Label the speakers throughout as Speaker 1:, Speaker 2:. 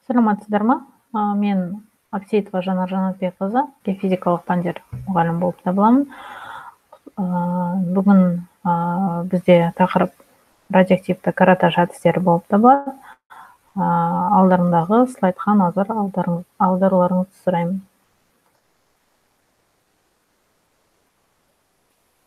Speaker 1: Саламатсыздар ма? Мен Абсеитова Жанар Жанатбекқызы, геофизикалық пәндер мұғалім болып табыламын. Бүгін бізде тақырып радиоактивті каротаж әдістері болып табылады. Алдарындағы слайдқа назар аударуларыңызды сұраймын.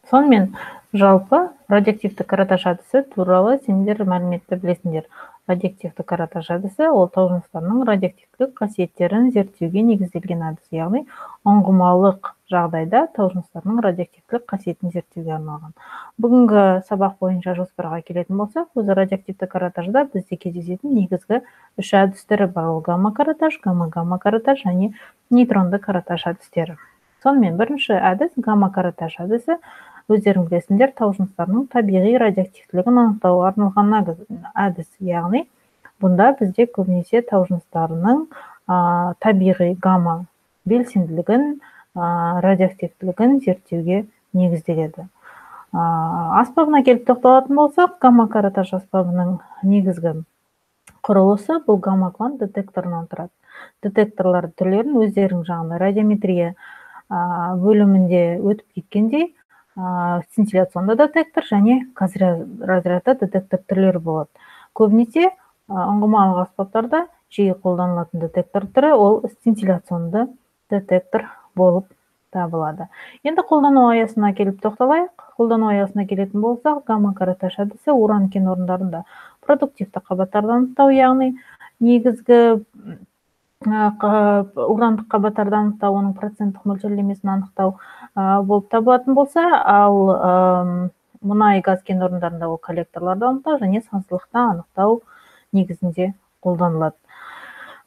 Speaker 1: Сонымен, жалпы радиоактивті каротаж әдісі туралы сендер мәліметті білесіңдер. Радиоактивті каротаж әдісі ол тау жыныстарының радиоактивтілік қасиеттерін зерттеуге негізделген әдіс, яғни ұңғымалық жағдайда тау жыныстарының радиоактивтілік қасиетін зерттеуге арналған. Бүгінгі сабақ бойынша жоспарға келетін болсақ, өзі радиоактивті каротажда бізде кездесетін негізгі үш әдіс түрі бар: ол гамма каротаж, гамма-гамма каротаж және нейтронды каротаж әдістері. Сонымен, бірінші әдіс гамма каротаж әдісі. Өздерің білесіңдер, тау жыныстарының табиғи радиоактивтілігін анықтауға арналған әдіс, яғни бұнда бізде көбінесе тау жыныстарының табиғи гамма белсенділігін, радиоактивтілігін зерттеуге негізделеді. Аспабына келіп тоқталатын болсақ, гамма каротаж аспабының негізгі құрылысы бұл гамма квант детекторынан тұрады. Детекторлар түрлерін өздерің жағында радиометрия бөлімінде өтіп кеткендей, сцинтилляционды детектор және разрядты детектор түрлері болады. Көбінесе ұңғымалық аспаптарда жиі қолданылатын детектор түрі ол сцинтилляционды детектор болып табылады. Енді қолдану аясына келіп тоқталайық. Қолдану аясына келетін болсақ, гамма каротаж әдісі уран кен орындарында продуктивті қабаттарды анықтау, яғни негізгі урандық қабаттарды анықтау, оның проценттік мөлшерлемесін анықтау болып табылатын болса, ал мұнай газ кен орындарында ол коллекторларды анықтау және сазылықты анықтау негізінде қолданылады.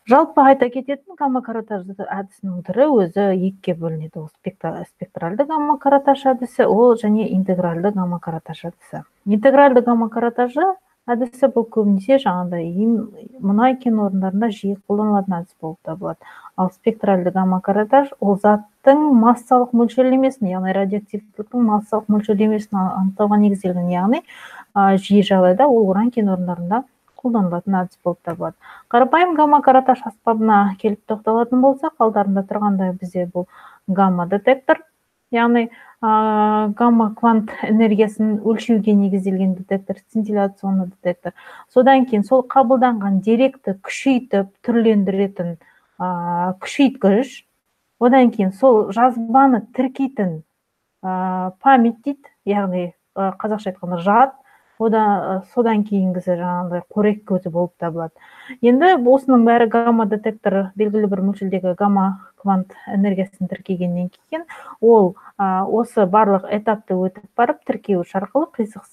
Speaker 1: Жалпы айта кететін гамма каротаж әдісінің түрі өзі екіге бөлінеді. Ол спектральды гамма каротаж әдісі, ол және интегральды гамма каротаж әдісі. Интегральды гамма каротажы әдісі бұл көбінесе жаңағыдай мұнай кен орындарында жиі қолданылатын әдіс болып табылады. Ал спектральды гамма каротаж ол заттың массалық мөлшерлемесін, яғни радиоактивтіліктің массалық мөлшерлемесін анықтауға негізделген, яғни жиі жағдайда ол уран кен орындарында қолданылатын әдіс болып табылады. Қарапайым гамма каротаж аспабына келіп тоқталатын болсақ, алдарында тұрғандай бізде бұл гамма детектор, яғни гамма квант энергиясын өлшеуге негізделген детектор, сцинтилляционный детектор. Содан кейін сол қабылданған деректі күшейтіп түрлендіретін күшейткіш, одан кейін сол жазбаны тіркейтін память дейді, яғни қазақша айтқанда жад, содан кейінгісі жаңағыдай қорек көзі болып табылады. Енді осының бәрі гамма детектор белгілі бір мөлшердегі гамма квант энергиясын тіркегеннен кейін ол осы барлық этапты өтіп барып тіркеуіш арқылы қисық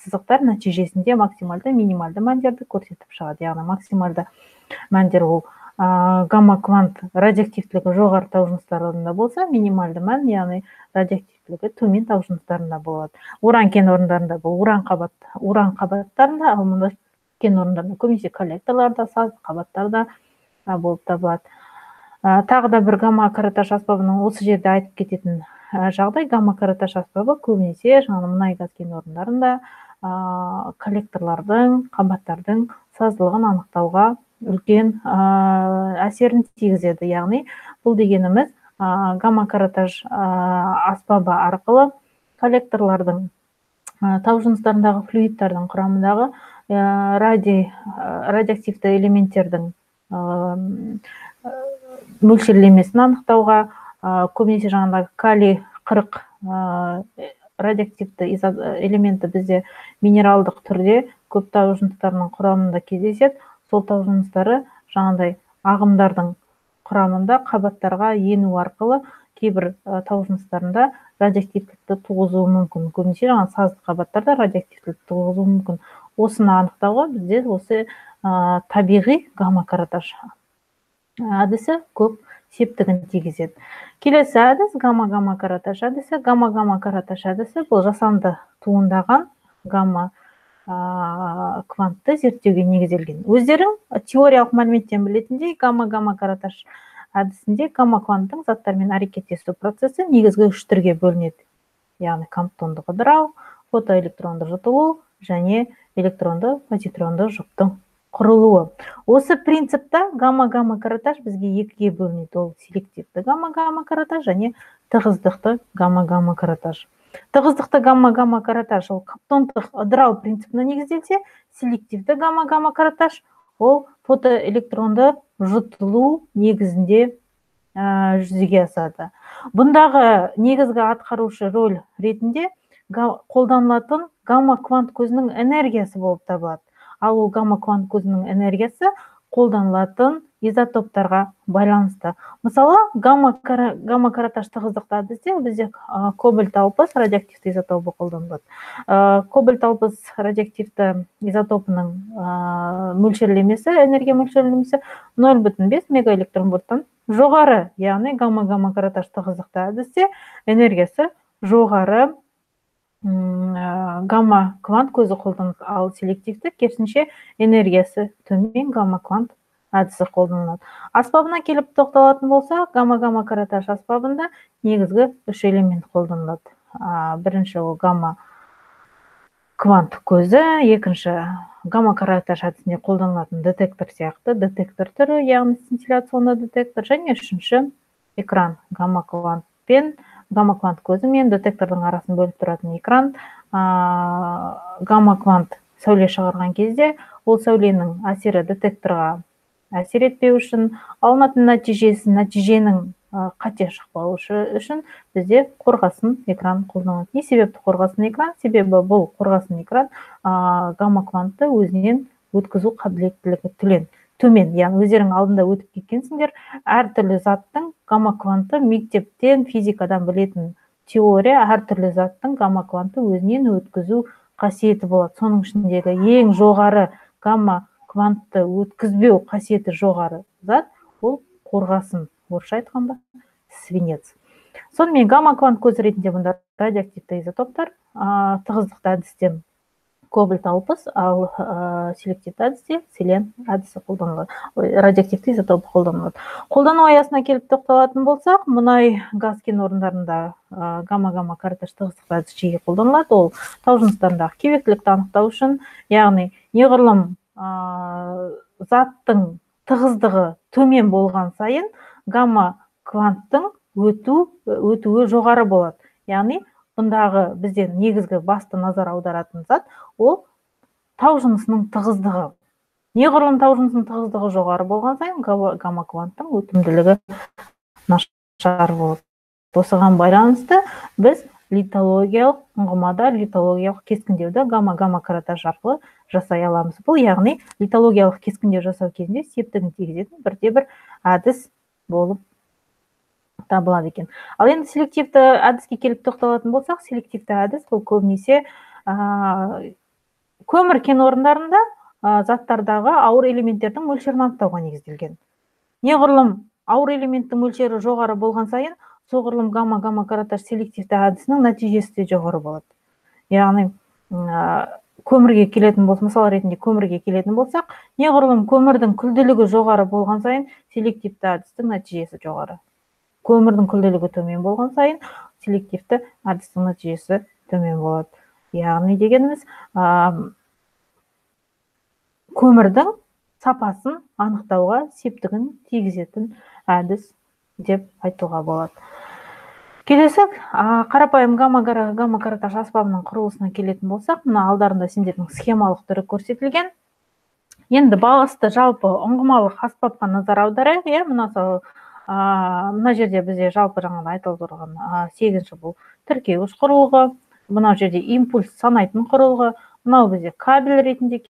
Speaker 1: сызықтар нәтижесінде максималды, минималды мәндерді көрсетіп шығады. Яғни максималды мәндер ол гамма квант радиоактивтілігі жоғары тау жыныстарында болса, минималды мән, яғни радиоактивтілігі төмен тау жыныстарында болады. Уран кен орындарында бұл уран қабаттарында, ал мұндай кен орындарында көбінесе коллекторларда, сазды қабаттарда болып табылады. Тағы да бір гамма каротаж аспабының осы жерде айтып кететін жағдай, гамма каротаж аспабы көбінесе жаңағы мұнай газ кен орындарында коллекторлардың, қабаттардың саздылығын анықтауға үлкен әсерін тигізеді. Яғни бұл дегеніміз гамма каротаж аспабы арқылы коллекторлардың, тау жыныстарындағы флюидтардың құрамындағы радиоактивті элементтердің мөлшерлемесін анықтауға, көбінесе жаңағыдай калий 40 радиоактивті элементі бізде минералдық түрде көп тау жыныстарының құрамында кездеседі. Сол тау жыныстары жаңағыдай ағымдардың құрамында қабаттарға ену арқылы кейбір тау жыныстарында радиоактивтілікті туғызуы мүмкін. Көбінесе жаңағы сазды қабаттарда радиоактивтілікті туғызуы мүмкін. Осыны анықтауға бізде осы табиғи гамма каротаж әдісі көп септігін тигізеді. Келесі әдіс гамма-гамма каротаж әдісі. Гамма-гамма каротаж әдісі бұл жасанды туындаған гамма квантты зерттеуге негізделген. Өздерің теориялық мәліметтен білетіндей, гамма-гамма каротаж әдісінде гамма кванттың заттармен әрекеттесу процесі негізгі үш түрге бөлінеді. Яғни комптондық ыдырау, фотоэлектронды жұтылу және электронды позитронды жұптың құрылуы. Осы принципта гамма-гамма каротаж бізге екіге бөлінеді. Ол селективті гамма-гамма каротаж және тығыздықты гамма-гамма каротаж. Тығыздықты гамма-гамма каротаж ол каптондық ыдырау принципіне негізделсе, селективті гамма-гамма каротаж ол фотоэлектронды жұтылу негізінде жүзеге асады. Бұндағы негізгі атқарушы роль ретінде қолданылатын гамма-квант көзінің энергиясы болып табылады. Ал ол гамма-квант көзінің энергиясы қолданылатын изотоптарға байланысты. Мысалы, гамма-каротаж тығыздықты әдісте бізде кобальт 60 радиоактивті изотопы қолданылады. Кобальт 60 радиоактивті изотопының мөлшерлемесі, энергия мөлшерлемесі 0,5 мегаэлектрон вольттан жоғары, яғни гамма-гамма каротаж тығыздықты әдісте энергиясы жоғары гамма квант көзі қолданылады, ал селективті керісінше энергиясы төмен гамма квант әдісі қолданылады. Аспабына келіп тоқталатын болсақ, гамма-гамма каротаж аспабында негізгі үш элемент қолданылады. Бірінші ол гамма квант көзі, екінші гамма каротаж әдісінде қолданылатын детектор сияқты детектор түрі, яғни сцинтилляционный детектор, және үшінші экран, гамма квант пен гамма квант көзі мен детектордың арасын бөліп тұратын экран. Гамма квант сәуле шығарған кезде ол сәуленің әсері детекторға әсер етпеу үшін, алынатын нәтиженің қате шықпауы үшін бізде қорғасын экран қолданылады. Не себепті қорғасын экран? Себебі бұл қорғасын экран гамма квантты өзінен өткізу қабілеттілігі төмен. Яғни өздерің алдында өтіп кеткенсіңдер, әртүрлі заттың гамма кванты мектептен, физикадан білетін теория, әртүрлі заттың гамма кванты өзінен өткізу қасиеті болады. Соның ішіндегі ең жоғары гамма квантты өткізбеу қасиеті жоғары зат ол қорғасын, орысша айтқанда свинец. Сонымен гамма квант көзі ретінде бұнда радиоактивті изотоптар, тығыздықты әдісте кобальт 60, ал селективті әдісте селен әдісі қолданылады, радиоактивті изотоп қолданылады. Қолдану аясына келіп тоқталатын болсақ, мұнай газ кен орындарында гамма-гамма каротаж тығыздықты әдіс жиі қолданылады. Ол тау жыныстарындағы кеуектілікті анықтау үшін, яғни неғұрлым заттың тығыздығы төмен болған сайын гамма кванттың өтуі жоғары болады. Яғни бұндағы бізден негізгі басты назар аударатын зат ол тау жынысының тығыздығы. Неғұрлым тау жынысының тығыздығы жоғары болған сайын гамма кванттың өтімділігі нашар болады. Осыған байланысты біз литологиялық ұңғымада литологиялық кескіндеуді гамма-гамма каротаж арқылы жасай аламыз. Бұл яғни литологиялық кескіндеу жасау кезінде септігін тигізетін бірде-бір әдіс болып табылады екен. Ал енді селективті әдіске келіп тоқталатын болсақ, селективті әдіс бұл көбінесе көмір кен орындарында заттардағы ауыр элементтердің мөлшерін анықтауға негізделген. Неғұрлым ауыр элементтің мөлшері жоғары болған сайын, соғұрлым гамма-гамма каротаж селективті әдісінің нәтижесі де жоғары болады. Яғни көмірге келетін болсақ, мысал ретінде көмірге келетін болсақ, неғұрлым көмірдің күлділігі жоғары болған сайын селективті әдістің нәтижесі жоғары. Көмірдің күлділігі төмен болған сайын селективті әдістің нәтижесі төмен болады. Яғни дегеніміз көмірдің сапасын анықтауға септігін тигізетін әдіс деп айтуға болады. Келесі қарапайым гамма каротаж аспабының құрылысына келетін болсақ, мына алдарында сендердің схемалық түрі көрсетілген. Енді басты жалпы ұңғымалық аспапқа назар аударайық. Иә, мына жерде бізде жалпы жаңағы айтылып тұрған 8-ші бұл тіркеуіш құрылғы, мына жерде импульс санайтын құрылғы, мынау бізде кабель ретінде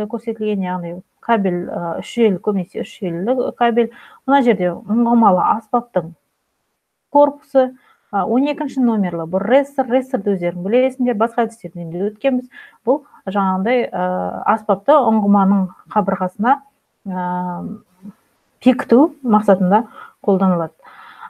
Speaker 1: көрсетілген, яғни кабель үш желі, көбінесе үш желілі кабель. Мына жерде ұңғымалы аспаптың корпусы, 12-ші номерлі бұл рессор, рессорды өздерің білесіңдер, басқа әдістерден де өткенбіз. Бұл жаңағындай аспапты ұңғыманың қабырғасына бекіту мақсатында қолданылады.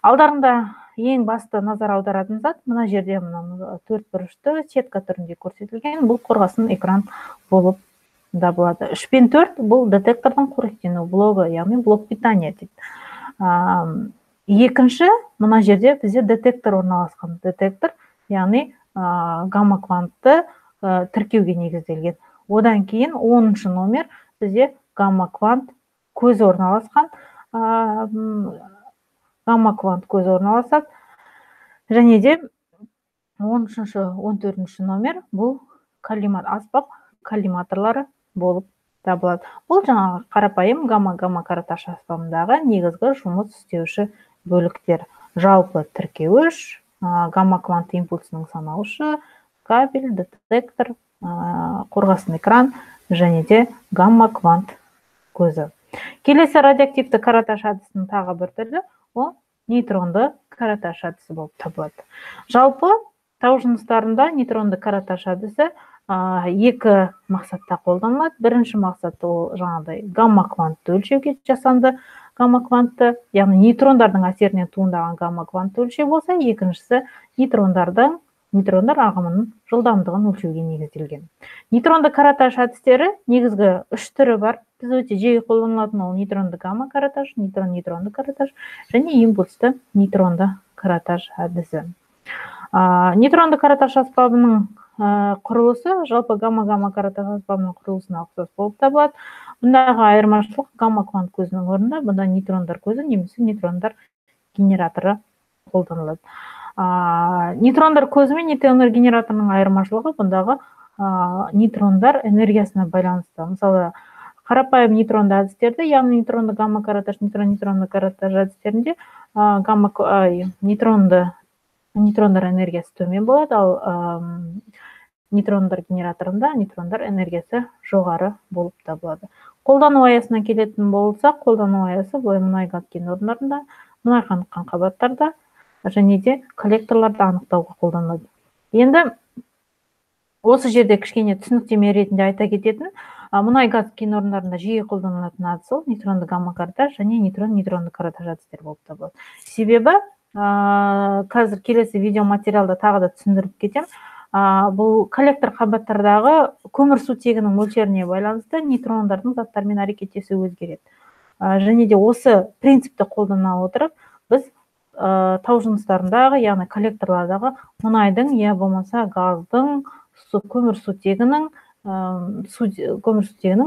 Speaker 1: Алдарында ең басты назар аударатын зат мына жерде мына төрт бұрышты сетка түрінде көрсетілген бұл қорғасын экран болып табылады. 3 пен 4 бұл детектордың қоректену блогы, яғни блок питания дейді. Екінші мына жерде бізде детектор орналасқан. Детектор, яғни гамма квантты тіркеуге негізделген. Одан кейін 10-шы номер бізде гамма-квант көзі орналасқан. Гамма-квант көзі орналасады. Және де 13-ші, 14-ші номер бұл аспап коллиматорлары болып табылады. Бұл жаңағы қарапайым гамма-гамма каротаж аспабындағы негізгі жұмыс істеуші бөліктер. Жалпы тіркеуіш, гамма-квант импульсінің санауышы, кабель, детектор, қорғасын экран және де гамма-квант көзі. Келесі радиоактивті каротаж әдісінің тағы бір түрі ол нейтронды каротаж әдісі болып табылады. Жалпы тау жыныстарында нейтронды каротаж әдісі екі мақсатта қолданылады. Бірінші мақсаты ол жаңағыдай гамма-квантты өлшеуге жасанды гамма-квантты, яғни нейтрондардың әсерінен туындаған гамма-квантты өлшеу болса, екіншісі нейтрондар ағымының жылдамдығын өлшеуге негізделген. Нейтронды каротаж әдістері негізгі үш түрі бар. Біз өте жиі қолданылатын ол нейтронды гамма каротаж, нейтрон-нейтронды каротаж және импульсті нейтронды каротаж әдісі. Нейтронды каротаж аспабының құрылысы жалпы гамма-гамма каротаж аспабының құрылысына ұқсас болып табылады. Бұндағы айырмашылық гамма-квант көзінің орнында бұнда нейтрондар көзі немесе нейтрондар генераторы қолданылады. Нейтрондар көзі мен нейтрондар генераторының айырмашылығы бұндағы нейтрондар энергиясына байланысты. Мысалы, қарапайым нейтронды әдістерде, яғни нейтронды гамма каротаж, нейтрон-нейтронды каротаж әдістерінде нейтрондар энергиясы төмен болады, ал нейтрондар генераторында нейтрондар энергиясы жоғары болып табылады. Қолдану аясына келетін болсақ, қолдану аясы былай мұнай газ кен орындарында, мұнай қаныққан қабаттарда және де коллекторларды анықтауға қолданылады. Енді осы жерде кішкене түсініктеме ретінде айта кететін, мұнай газ кен орындарында жиі қолданылатын әдіс ол нейтронды гамма каротаж және нейтрон-нейтронды каротаж әдістері болып табылады. Себебі қазір келесі видеоматериалда тағы да түсіндіріп кетемін. Бұл коллектор қабаттардағы көмір сутегінің мөлшеріне байланысты нейтрондардың заттармен әрекеттесуі өзгереді. Және де осы принципті қолдана отырып, біз тау жыныстарындағы, яғни коллекторлардағы мұнайдың, я болмаса газдың, көмір сутегінің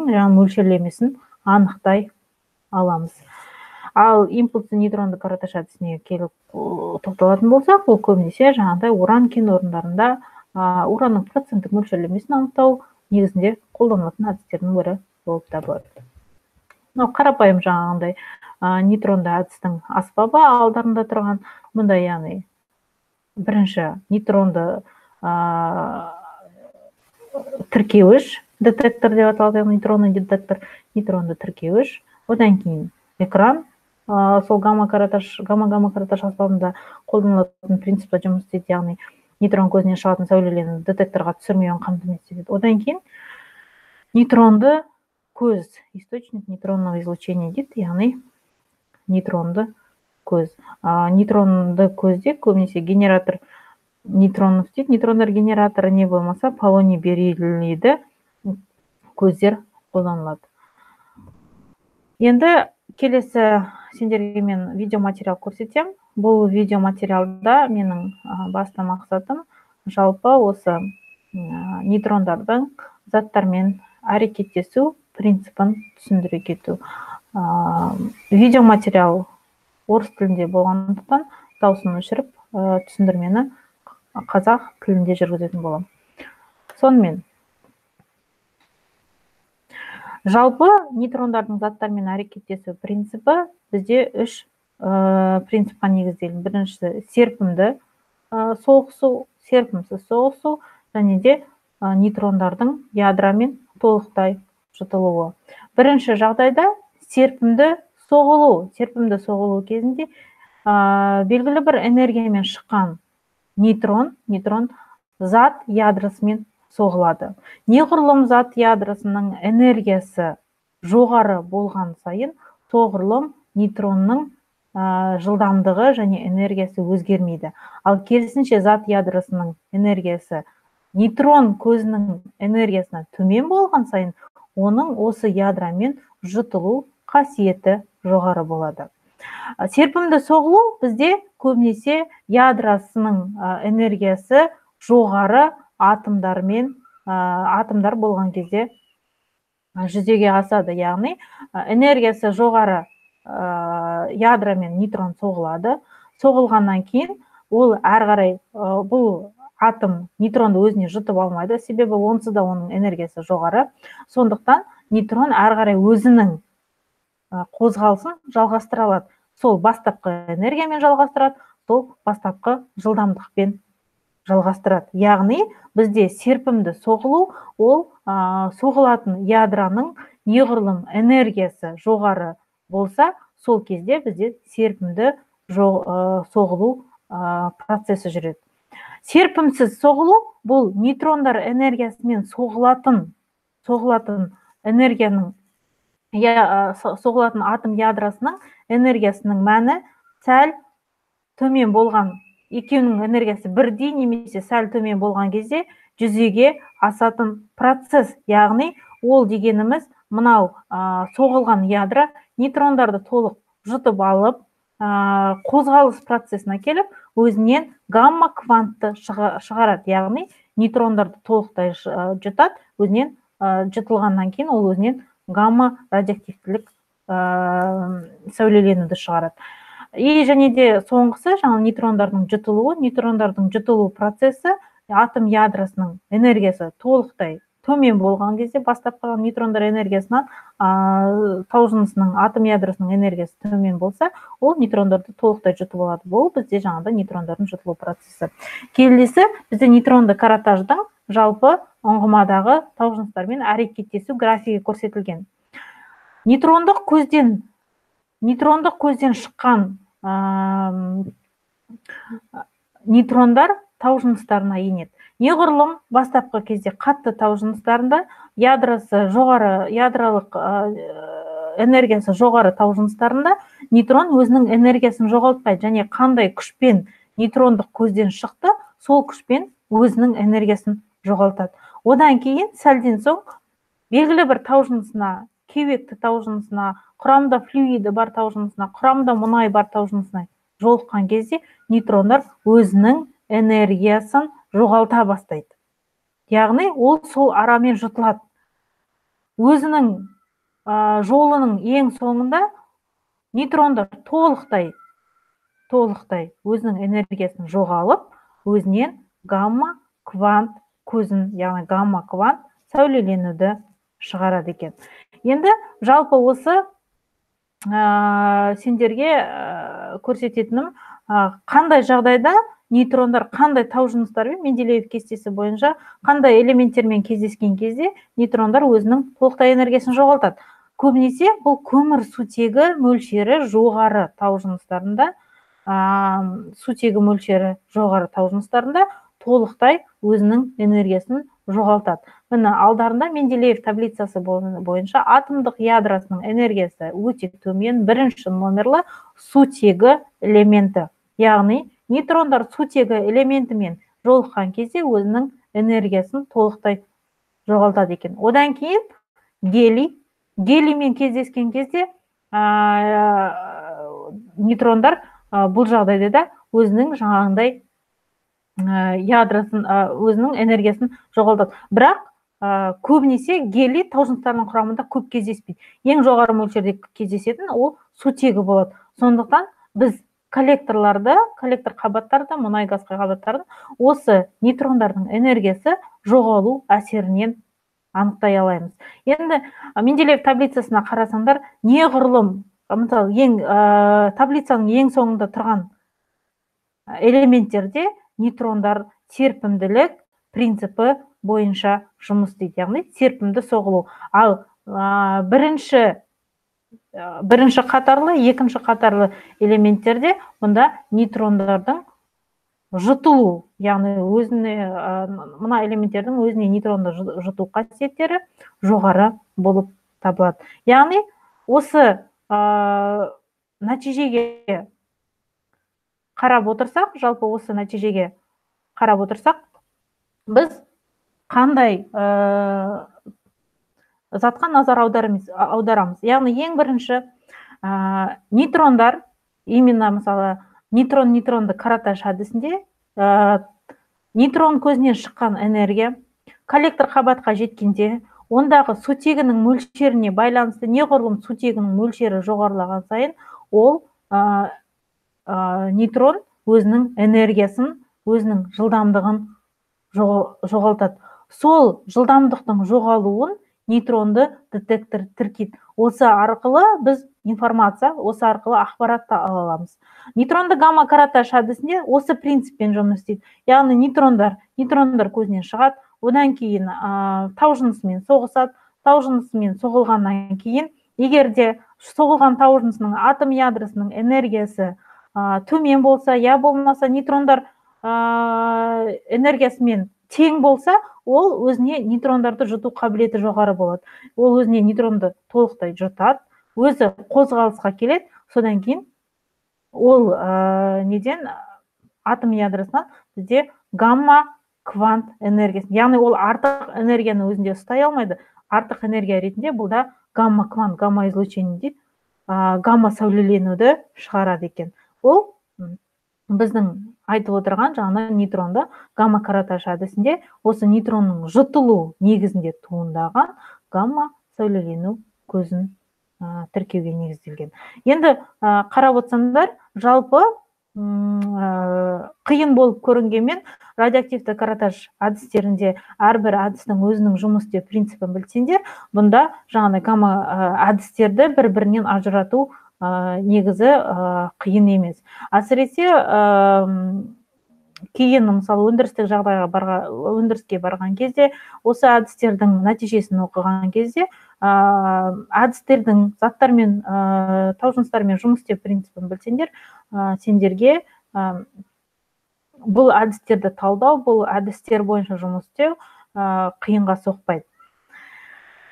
Speaker 1: жаңа мөлшерлемесін анықтай аламыз. Ал импульсті нейтронды каротаж әдісіне келіп тоқталатын болсақ, ол көбінесе жаңағыдай уран кен орындарында уранның проценттік мөлшерлемесін анықтау негізінде қолданылатын әдістердің бірі болып табылады. Мынау қарапайым жаңағындай нейтронды әдістің аспабы алдарында тұрған. Мұнда яғни бірінші нейтронды тіркеуіш, детектор деп аталады, яғни нейтронный детектор, нейтронды тіркеуіш, одан кейін экран, сол гамма каротаж, гамма-гамма каротаж аспабында қолданылатын принципте жұмыс істейді, яғни нейтрон көзінен шығатын сәулелені детекторға түсірмеуін қамтамасыз етеді. Одан кейін нейтронды көз, источник нейтронного излучения дейді, яғни нейтронды көз. Нейтронды көзде көбінесе генератор нейтронов дейді, нейтрондар генераторы не болмаса полоний бериллийді көздер қолданылады. Енді келесі сендерге мен видеоматериал көрсетемін. Бұл видеоматериалда менің басты мақсатым жалпы осы нейтрондардың заттармен әрекеттесу принципін түсіндіре кету. Видеоматериал орыс тілінде болғандықтан дауысын өшіріп, түсіндірмені қазақ тілінде жүргізетін боламын. Сонымен, жалпы нейтрондардың заттармен әрекеттесу принципі бізде үш принципқа негізделген. Біріншісі серпімді соғысу, серпімсіз соғысу және де нейтрондардың ядромен толықтай жұтылуы. Бірінші жағдайда серпімді соғылу. Серпімді соғылу кезінде белгілі бір энергиямен шыққан нейтрон зат ядросымен соғылады. Неғұрлым зат ядросының энергиясы жоғары болған сайын, соғұрлым нейтронның жылдамдығы және энергиясы өзгермейді. Ал керісінше зат ядросының энергиясы нейтрон көзінің энергиясынан төмен болған сайын, оның осы ядромен жұтылу қасиеті жоғары болады. Серпімді соғылу бізде көбінесе ядросының энергиясы жоғары атомдар болған кезде жүзеге асады. Яғни энергиясы жоғары ядромен нейтрон соғылады. Соғылғаннан кейін ол әрі қарай бұл атом нейтронды өзіне жұтып алмайды, себебі онсыз да оның энергиясы жоғары. Сондықтан нейтрон әрі қарай өзінің қозғалысын жалғастыра алады. Сол бастапқы энергиямен жалғастырады, сол бастапқы жылдамдықпен жалғастырады. Яғни бізде серпімді соғылу ол соғылатын ядроның неғұрлым энергиясы жоғары болса, сол кезде бізде серпімді соғылу процесі жүреді. Серпімсіз соғылу бұл нейтрондар энергиясымен соғылатын энергияның соғылатын атом ядросының энергиясының мәні сәл төмен болған, екеуінің энергиясы бірдей немесе сәл төмен болған кезде жүзеге асатын процесс. Яғни ол дегеніміз мынау соғылған ядро нейтрондарды толық жұтып алып, қозғалыс процесіне келіп, өзінен гамма квантты шығарады. Яғни нейтрондарды толықтай жұтады, өзінен жұтылғаннан кейін ол өзінен гамма радиоактивтілік сәулеленуді шығарады. И және де соңғысы жаңа нейтрондардың жұтылуы. Нейтрондардың жұтылу процесі атом ядросының энергиясы толықтай төмен болған кезде, бастапқы нейтрондар энергиясынан тау жынысының атом ядросының энергиясы төмен болса, ол нейтрондарды толықтай жұтып алады. Бұл бізде жаңағыдай нейтрондардың жұтылу процесі. Келесі бізде нейтронды каротаждың жалпы ұңғымадағы тау жыныстармен әрекеттесу графигі көрсетілген. Нейтрондық көзден шыққан нейтрондар тау жыныстарына енеді. Неғұрлым бастапқы кезде қатты тау жыныстарында ядросы жоғары, ядролық энергиясы жоғары тау жыныстарында нейтрон өзінің энергиясын жоғалтпайды және қандай күшпен нейтрондық көзден шықты, сол күшпен өзінің энергиясын жоғалтады. Одан кейін сәлден соң белгілі бір тау жынысына, кеуекті тау жынысына, құрамында флюиді бар тау жынысына, құрамында мұнай бар тау жынысына жолыққан кезде нейтрондар өзінің энергиясын жоғалта бастайды. Яғни ол сол арамен жұтылады. Өзінің жолының ең соңында нейтрондар толықтай өзінің энергиясын жоғалып, өзінен гамма квант көзін, яғни гамма квант сәулеленуді шығарады екен. Енді жалпы осы сендерге көрсететінім, қандай жағдайда нейтрондар қандай тау жыныстарымен Менделеев кестесі бойынша қандай элементтермен кездескен кезде нейтрондар өзінің толықтай энергиясын жоғалтады. Көбінесе бұл көмір сутегі мөлшері жоғары тау жыныстарында, сутегі мөлшері жоғары тау жыныстарында толықтай өзінің энергиясын жоғалтады. Міне алдарында Менделеев таблицасы бойынша атомдық ядросының энергиясы өте төмен, бірінші номерлі сутегі элементі. Яғни нейтрондар сутегі элементімен жолыққан кезде өзінің энергиясын толықтай жоғалтады екен. Одан кейін гелий, гелиймен кездескен кезде нейтрондар бұл жағдайда да өзінің жаңағындай ядросын, өзінің энергиясын жоғалтады. Бірақ көбінесе гелий тау жыныстарының құрамында көп кездеспейді. Ең жоғары мөлшерде кездесетін ол сутегі болады. Сондықтан біз коллекторларды, коллектор қабаттарды, мұнай газ қабаттарын осы нейтрондардың энергиясы жоғалу әсерінен анықтай аламыз. Енді Менделеев таблицасына қарасаңдар, неғұрлым, мысалы, таблицаның ең соңында тұрған элементтерде нейтрондар серпімділік принципі бойынша жұмыс істейді, яғни серпімді соғылу. Ал бірінші қатарлы, екінші қатарлы элементтерде мұнда нейтрондардың жұтылу, яғни өзіне мына элементтердің өзіне нейтронды жұту қасиеттері жоғары болып табылады. Яғни осы нәтижеге қарап отырсақ, жалпы осы нәтижеге қарап отырсақ, біз қандай затқа назар аударамыз? Яғни ең бірінші нейтрондар, именно мысалы нейтрон-нейтронды каротаж әдісінде нейтрон көзінен шыққан энергия коллектор қабатқа жеткенде Ондағы сутегінің мөлшеріне байланысты неғұрлым сутегінің мөлшері жоғарылаған сайын ол нейтрон өзінің энергиясын, өзінің жылдамдығын жоғалтады. Сол жылдамдықтың жоғалуын нейтронды детектор тіркейді. Осы арқылы біз информация, осы арқылы ақпаратты ала аламыз. Нейтронды гамма каротаж әдісінде осы принциппен жұмыс істейді. Яғни нейтрондар көзінен шығады, одан кейін тау жынысымен соғысады. Тау жынысымен соғылғаннан кейін, егер де соғылған тау жынысының атом ядросының энергиясы төмен болса, я болмаса нейтрондар энергиясымен тең болса, ол өзіне нейтрондарды жұту қабілеті жоғары болады. Ол өзіне нейтронды толықтай жұтады, өзі қозғалысқа келеді, содан кейін ол неден атом ядросынан бізде гамма квант энергиясын, яғни ол артық энергияны өзінде ұстай алмайды. Артық энергия ретінде бұл да гамма квант, гамма излучение дейді, гамма сәулеленуді шығарады екен. Ол біздің айтып отырған жаңа нейтронды гамма каротаж әдісінде осы нейтронның жұтылу негізінде туындаған гамма сәулелену көзін тіркеуге негізделген. Енді қарап отырсаңдар, жалпы қиын болып көрінгенмен радиоактивті каротаж әдістерінде әрбір әдістің өзінің жұмыс істеу принципін білсеңдер, бұнда жаңағы гамма әдістерді бір-бірінен ажырату негізі қиын емес. Әсіресе кейін, мысалы, өндірістік жағдайға өндіріске барған кезде, осы әдістердің нәтижесін оқыған кезде, әдістердің заттармен, тау жыныстарымен жұмыс істеу принципін білсеңдер, сендерге бұл әдістерді талдау, бұл әдістер бойынша жұмыс істеу қиынға соқпайды.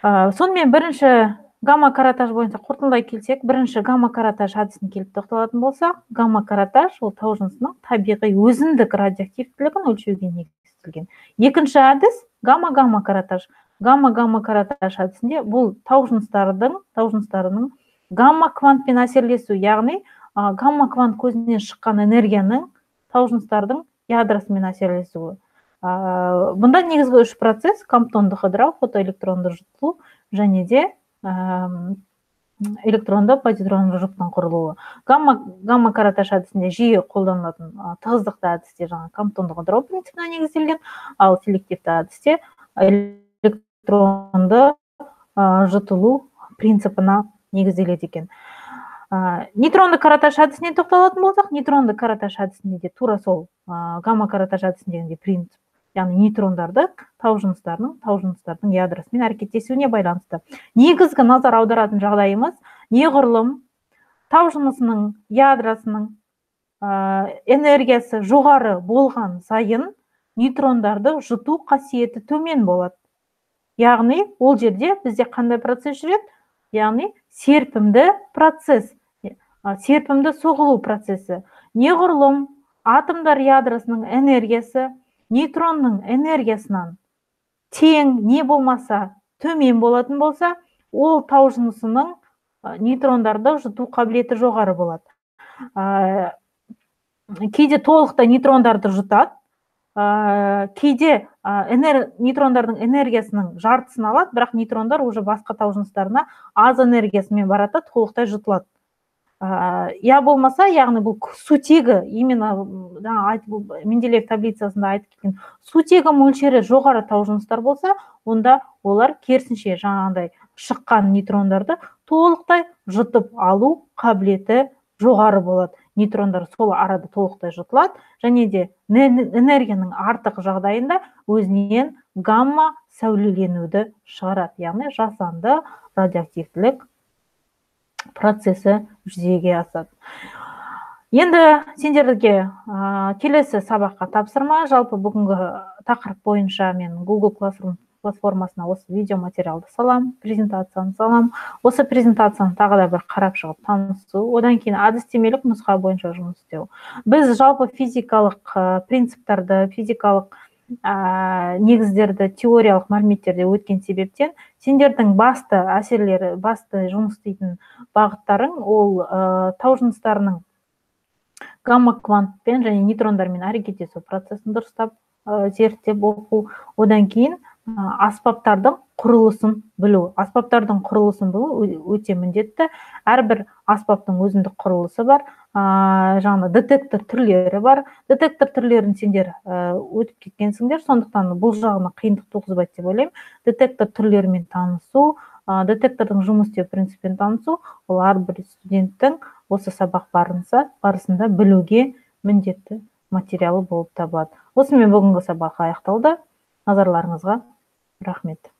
Speaker 1: Сонымен бірінші гамма каротаж бойынша қорытындылай келсек, бірінші гамма каротаж әдісін келіп тоқталатын болсақ, гамма каротаж ол тау жынысының табиғи өзіндік радиоактивтілігін өлшеуге негізделген. Екінші әдіс гамма-гамма каротаж. Гамма-гамма каротаж әдісінде бұл тау жыныстарының гамма квантпен әсерлесу, яғни гамма квант көзінен шыққан энергияның тау жыныстардың ядросымен әсерлесуі. Бұнда негізгі үш процесс: комптонды ыдырау, фотоэлектронды жұтылу және де электронды позитронды жұптың құрылуы. Гамма каротаж әдісінде жиі қолданылатын тығыздықты әдісте жаңа комптондық ыдырау принципіне негізделген, ал селективті әдісте электронды жұтылу принципіне негізделеді екен. Нейтронды каротаж әдісіне тоқталатын болсақ, нейтронды каротаж әдісінде де тура сол гамма каротаж әдісіндегіндей принцип, яғни нейтрондарды тау жыныстардың ядросымен әрекеттесуіне байланысты. Негізгі назар аударатын жағдайымыз неғұрлым тау жынысының ядросының энергиясы жоғары болған сайын нейтрондарды жұту қасиеті төмен болады. Яғни ол жерде бізде қандай процесс жүреді? Яғни серпімді процесс, серпімді соғылу процесі. Неғұрлым атомдар ядросының энергиясы нейтронның энергиясынан тең, не болмаса төмен болатын болса, ол тау жынысының нейтрондарды жұту қабілеті жоғары болады. Кейде толықтай нейтрондарды жұтады, кейде нейтрондардың энергиясының жартысын алады, бірақ нейтрондар уже басқа тау жыныстарына аз энергиясымен барады, толықтай жұтылады. Я болмаса, яғни бұл сутегі, именно Менделеев таблицасында айтып кеткен сутегі мөлшері жоғары тау жыныстар болса, онда олар керісінше жаңағындай шыққан нейтрондарды толықтай жұтып алу қабілеті жоғары болады. Нейтрондар сол арада толықтай жұтылады және де энергияның артық жағдайында өзінен гамма сәулеленуді шығарады, яғни жасанды радиоактивтілік процесі жүзеге асады. Енді сендерге келесі сабаққа тапсырма. Жалпы бүгінгі тақырып бойынша мен Google Classroom платформасына осы видео материалды салам, презентацияны салам. Осы презентацияны тағы да бір қарап шығып танысу, одан кейін әдістемелік нұсқа бойынша жұмыс істеу. Біз жалпы физикалық принциптарды, физикалық негіздерді, теориялық мәліметтерде өткен себептен сендердің басты әсерлері, басты жұмыс істейтін бағыттарың ол тау жыныстарының гамма квантпен және нейтрондармен әрекеттесу процесін дұрыстап зерттеп оқу, одан кейін Аспаптардың құрылысын білу. Аспаптардың құрылысын білу өте міндетті. Әрбір аспаптың өзіндік құрылысы бар. Жаңа детектор түрлері бар. Детектор түрлерін сендер өтіп кеткенсіңдер, сондықтан бұл жағына қиындық туғызбайды деп ойлаймын. Детектор түрлерімен танысу, детектордың жұмыс істеу принципімен танысу, ол әрбір студенттің осы сабақ барысында білуге міндетті материалы болып табылады. Осымен бүгінгі сабақ аяқталды. Назарларыңызға рахмет.